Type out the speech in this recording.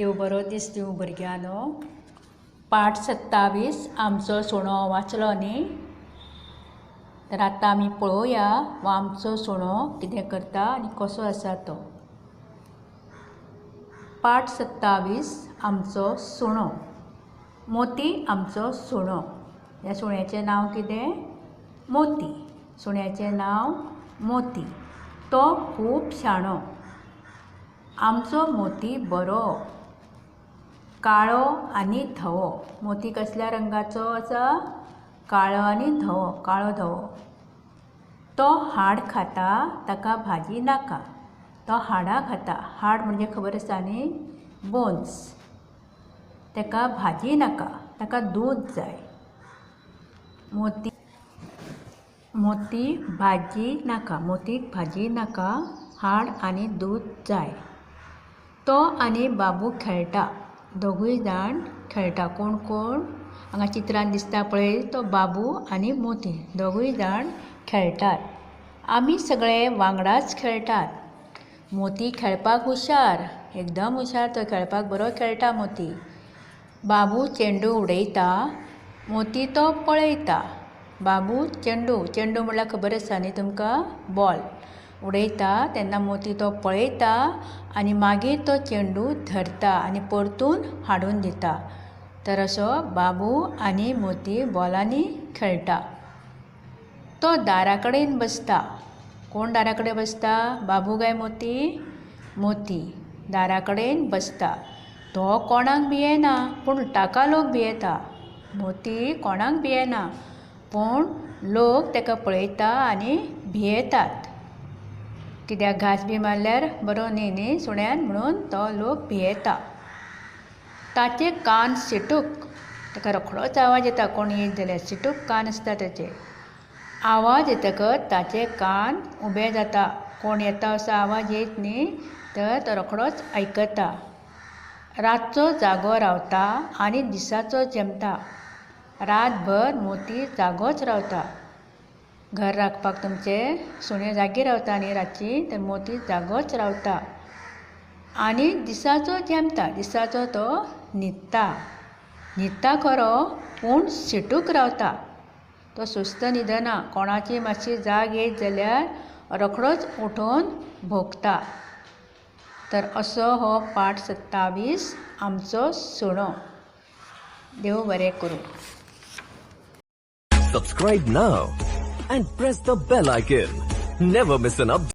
देव बरो दीस दिवं भुरग्यांनो. पाठ 27 आमचो सुणो वाचलो न्ही? तर आतां आमी पळोवया हो आमचो सुणो कितें करता आनी कसो आसा तो. पाठ 27 आमचो सुणो. मोती आमचो सुणो. ह्या सुण्याचें नांव कितें? मोती. सुण्याचें नांव मोती. तो खूब शाणो. आमचो मोती बरो, काळो आनी धवो. मोती कसल्या रंगाचो आसा? काळो आनी धवो, काळो धवो. तो हाड खाता, ताका भाजी नाका. तो हाडां खाता. हाड म्हणजे खबर आसा न्ही? बोन्स. ताका भाजी नाका, ताका दूद जाय. मोती मोती भाजी नाका, मोतीक भाजी नाका, हाड आनी दूद जाय. तो आनी बाबू खेळटा. दोगूय जाण खेळटा. कोण कोण? हांगा चित्रान दिसता पळय तो बाबू आनी मोती दोगूय जाण खेळटात. आमी सगळे वांगडाच खेळटात. मोती खेळपाक हुशार, एकदम हुशार तो, खेळपाक बरो खेळटा मोती. बाबू चेंडू उडयता, मोती तो पळयता. बाबू चेंडू, चेंडू म्हणल्यार खबर आसा न्ही तुमकां? बॉल उडयता तेन्ना मोती तो पळयता आनी मागीर तो चेंडू धरता आनी परतून हाडून दिता. तर असो बाबू आनी मोती बॉलांनी खेळटा. तो दारा कडेन बसता. कोण दारा कडेन बसता? बाबू काय मोती? मोती दारा कडेन बसता. तो कोणाक भियेना, पूण ताका लोक भियेता. मोती कोणाक भियेना, पूण लोक ताका पळयता आनी भियेतात. कित्याक घांस बी मारल्यार बरो न्ही न्ही सुण्यान, म्हणून तो लोक भियेता. ताचे कान शिटूक, ताका रोखडोच आवाज येता कोण येयत जाल्यार, शिटूक कान आसता ताचे. आवाज येतकच ताचे कान उबे जाता. कोण येता असो आवाज येयत न्ही तर तो रोखडोच आयकता. रातचो जागो रावता आनी दिसाचो झेमता. रातभर मोती जागोच रावता. घर राखपाक तुमचे सुणें जागी रावता न्ही रातची, तर मोती जागोच रावता आनी दिसाचो झेमता. दिसाचो तो न्हिदता. न्हिदता खरो पूण शिटूक रावता. तो सुस्त न्हिदना. कोणाची मातशी जाग येयत जाल्यार रोखडोच उठून भोंकता. तर असो हो पाठ 27 आमचो सुणो. देव बरें करूं. Subscribe now and press the bell icon. Never miss an update.